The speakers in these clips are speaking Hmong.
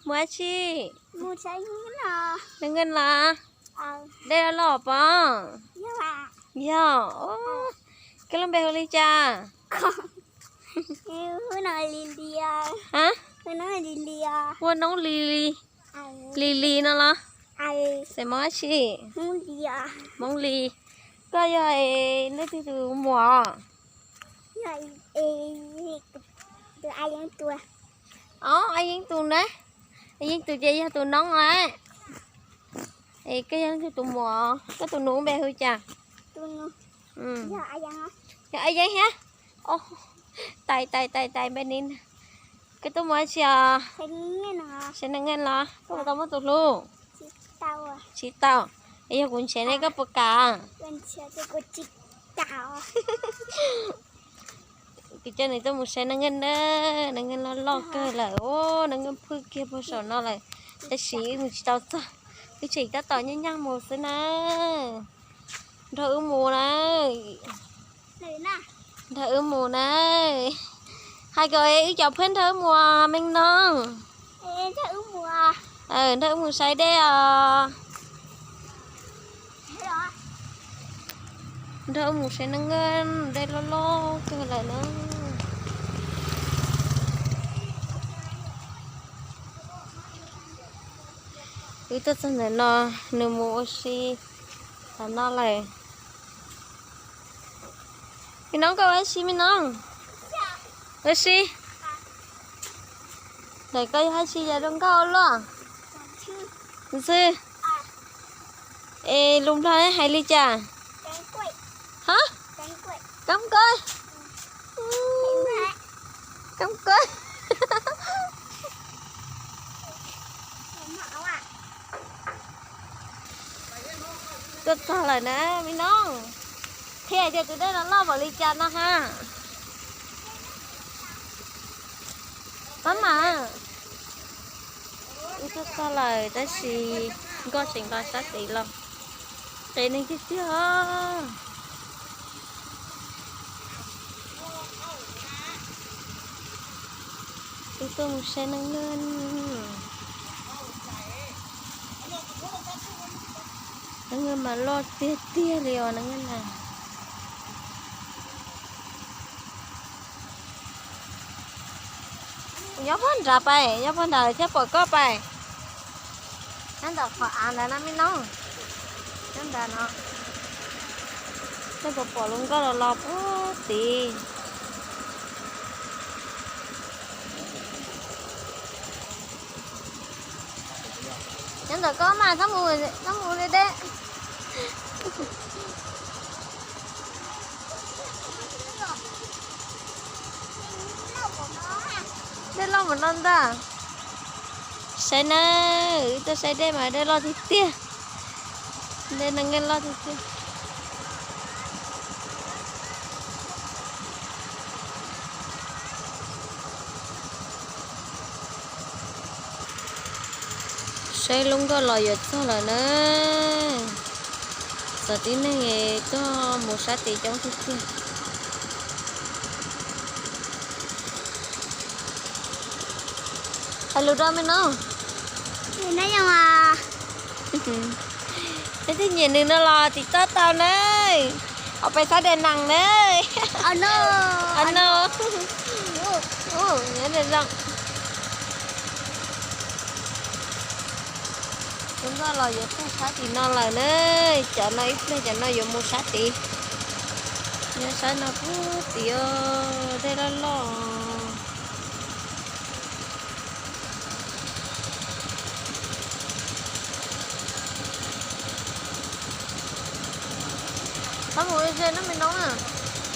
Mus dab tsi? Nees Nkeej los? Dej loj loj pom. Yog, koj lub npe hu li cas? Ha? Hu Noob Lis Lis no los? Xeem Hmoob dab tsi? Hmoob Lis. Koj yog leej twg tus muam? Os, A Yeeb tus na. A Yeeb tus ces yog tus noob lawm. Es koj yog leej twg tus muam? Koj tus nus npe hu cas? Yog A Yeeb thiab. Tais tais tais tais npe ni. Koj tuaj mus dab tsi os? Saib nees nkeej los? Koj puas tau muaj tus hlub? Tsis tau. Es yog kuv nrhiav ne koj puas kam? Kuv coj nws tuaj mus saib nees nkeej na. Nees nkeej loj loj kawg lawm os, nees nkeej phwj kiag puag saum no lawm. Tab sis wb mus tsis tau txog, wb tseem tab tom nyaj nyaj mus xwb na. Nrog wb mus na. Nrog wb mus na. Hais kom wb cov phooj nrog wb mus me noog. Nrog wb mus saib dej os. Nrog wb mus saib nees nkeej, dej loj loj kawg lawm na. Wb tuaj txog ntawm no, nws mus ua si tom no lawm. Me noog, koj ua dab tsi me noog? Ua si. Ntawm koj yog dab tsi yog zoo nkauj luaj? Ntxwg. Es lus Nplog hais li cas? Ha? Kab kawg. Kab kawg. Tuaj txog lawm na me noog. Qhia tias tus dej no loj npaum li cas no ha. Pab mas, wb tuaj txog lawm tab sis nkoj tseem los sab tid los. Qis neeg tiag tiag. Wb tuaj mus saib neeg nkeej. Neeg nkeej mas loj tiag tiag li os neeg nkeej na. Nyob puag nrad pais, nyob puag nrad thiaj pom koj pais. Nyob ntawm qhov av ntawd na me noog. Nyob ntawd no. Thiaj pom pom lub nkoj los los puag tid. Nyob ntawm koj mas txhob mus, txhob mus deb deb. Dej loj npaum no ntag. Saib na, wb tuaj saib dej mas dej loj tiag tiag. Dej neeg nkeej loj tiag tiag. Saib lub nkoj los yuav txog lawm na. Txawm tib neeg tuaj mus sab tid coob tiag tiag. Hais lus rau me noog. Leej twg nyiam nws no los tim toj tau na. Ho pais sab Đà Nẵng na. Nyob zoo. Lub nkoj los yuav txog sab tim no lawm na. Cov no ib pliag cov no yuav mus sab tid. Nyob sab no puag tid os, dej loj loj. Qhov mus ze no me noog na.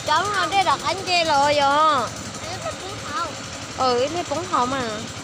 Cov lub no dej rov qab nce los yog. Ib pliag poob hauv mas.